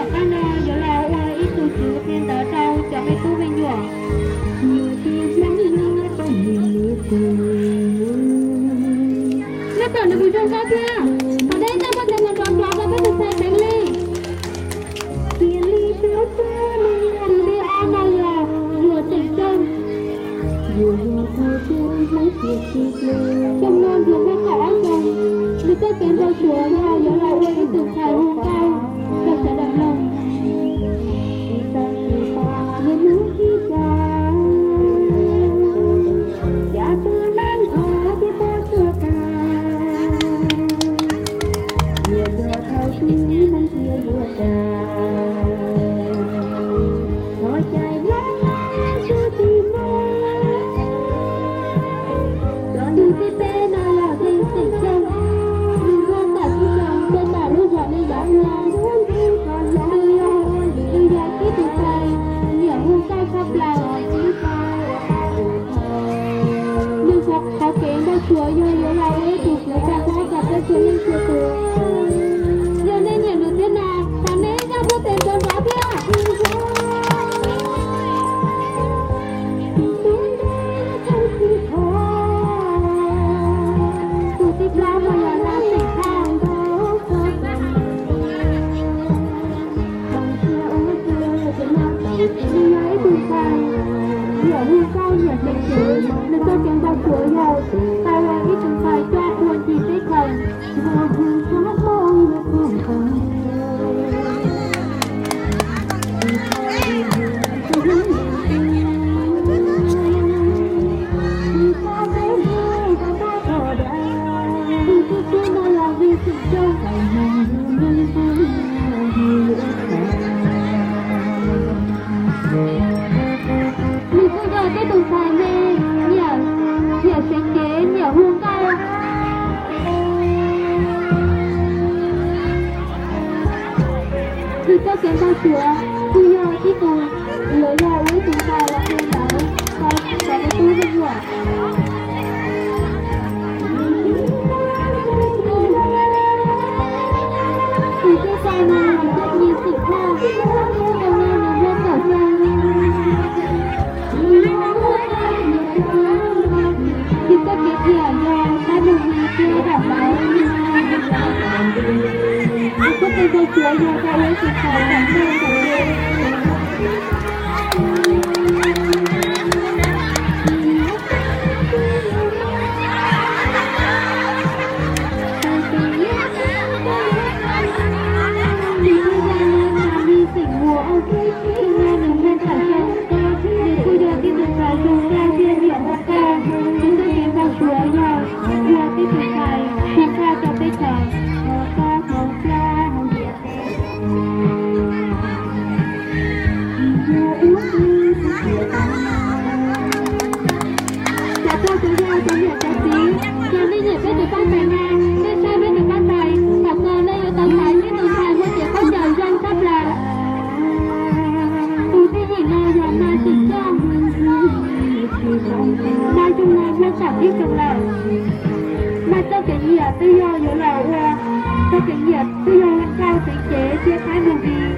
Qab no yuav los ua ib tug tswv qhia ntawv rau cov me tub me nyuam. Nyob tom nws kuj zoo nkauj thiab, qhov nej nyob muaj tes nrov nrov rau peb tus ntxhais Teev Lis. Tus thib ob no yog Yuam Teem Xyooj. Xyoo no Yuam muaj kaum ob xyoos, nws txoj kev npau suav yog yuav los ua ib tug ntxhais hu nkauj rau sawv daws mloog. Tab sis pom niaj hnub sib cav, cas tus neeg qhov thiaj puas tsuaj tas. Yuav yog thaum twg neeg thiaj yuav tas, thov caw yog tus tib neeg. Tus thib peb no yog Xeem Xyooj, nws muaj kaum tsib xyoos, nws tau lub zos Neej Yav Ua. Nws yog, nws yog tib tug ntxhais nyiam hu nkauj tshaj plaws. Nws qhov kev npau suav yog yuav los ua ib tug tswv tag nrho rau peb txhua leej txhua tus. Yog nej nyiam nws thiab no, thov nej nyob muaj tes nrov nrov thiab. Tus thib plaub no yog Laj Xeem Thoj. Nws yog ib tug ntxhais nyiam hu nkauj nyiam xeev cev, nws txoj kev npau suav yog tau ua ib tug ntxhais coj ua ncig teb chaws. Tus thib peb no yog Vij Xeem Xyooj. Nws kuj yog tib tug ntxhais me, nyiam, nyiam xeev cev, nyiam hu nkauj. Nws txoj kev npau suav kuj yog ib tug, yuav yog ua ib tug ntxhais los qhia ntawv rau cov me tub me nyuam. Tus thib xya no yog Nyiaj Nyiaj Xeem Thoj, xyoo no nws muaj kaum xyoo. Nws txoj kev nyiam yog qab nug me thiab daim ntawv. Nws txoj kev npau suav yog tau ua ib tug ntxhais txom nyem. Tus thib peb no yog Vij Xeem Muas, xyoo no nws muaj kaum xyoo, nws kuj yog tib tug ntxhais zoo nkauj thiab nyiam hu nkauj. Nws txoj kev npau suav yog ua tib tug ntxhais hu nkauj rau teb chaws. Cov pog cov yawg, cov niam cov txiv, yog nej nyiam peb tus paj ntais no, nej saib peb tus paj ntais, kom txog nej yuav tau xaiv tib tug ntxhais muaj cev khaub ncaws zoo tshaj plaws. Tus thib yim no yog Mas Xeem Xyooj. Mas xyoo no muaj kaum ib xyoos lawm. Mas txoj kev nyiam twb yog yuav los ua, txoj kev nyiam twb yog hu nkauj xeev cev thiab qab movie.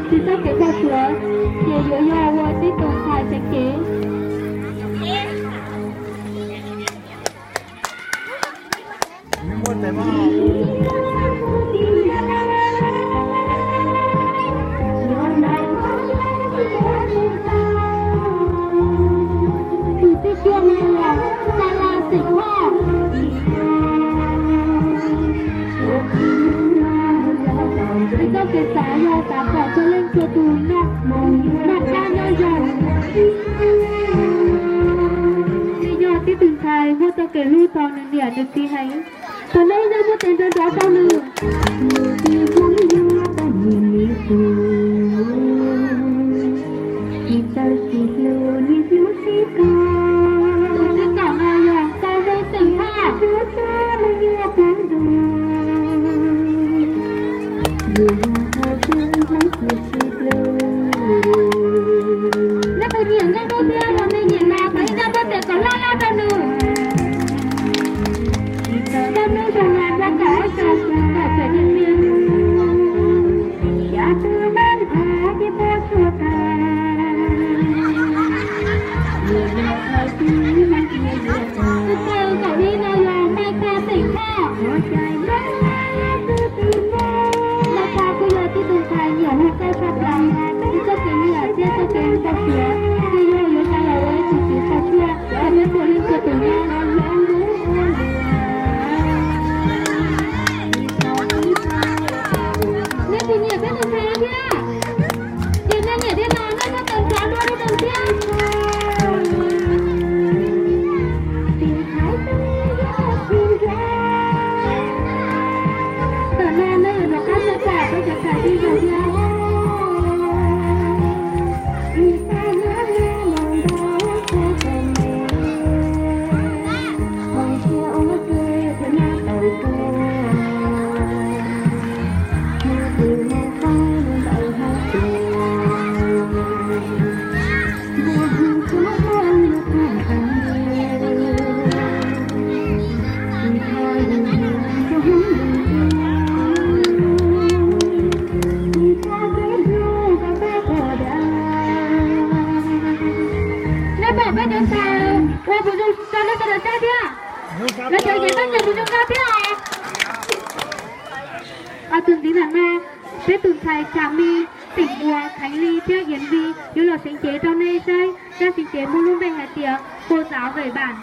Tsis txoj kev npau suav ces yuav yog ua tib tug ntxhais xeev cev. Tus thib cuaj no yog Xa La Xeem Thoj. Nws txoj kev xav yog xav kom txhua leej txhua tus noj qab nyob zoo. Nws yog tib tug ntxhais muaj txoj kev hlub txog nws niam nws txiv heev. Thov nej nyob muaj tes nrov nrov rau nws. Tus thib kaum no yog Nkauj Zoo Xeem Thoj. Nej puas nyiam Nkauj Zoo thiab? Yog nej nyiam no thov nej nyob muaj tes kom loj loj rau nws. Nkauj Zoo no muaj kaum ob xyoos, kaum xeem niam txiv. Tus thawj kaum ib no yog Mai Kha Xeem Thoj. Mai Kha kuj yog tib tus ntxhais nyiam hu nkauj tshaj plaws, nws txoj kev nyiam thiab txoj kev nkauj tiav, nws yog yuav tau los ua ib tug txiv txawj tshuaj rau peb puav leej txhua tus nyob. Nej puas nyiam peb tus ntxhais thiab? Ces nej nyiam thiab no nej txhawb nqa dua rau nws thiab. Tam no nej yuav rov qab txhawb nqa peb cov ntxhais tij laug thiab. Nej pom peb cov ntxhais ua puas zoo rau nej sawv daws saib thiab? Lawv cov ces tau nyiam puas zoo rau thiab os? Tus ntxiv ntawm no, peb tus ntxhais Tsam Mis, Xeem Muas, Kheev Lis thiab Yiev Lis yuav los seev cev rau nej saib. Zaj seev cev muaj lub npe hais tias Cô giáo về bản.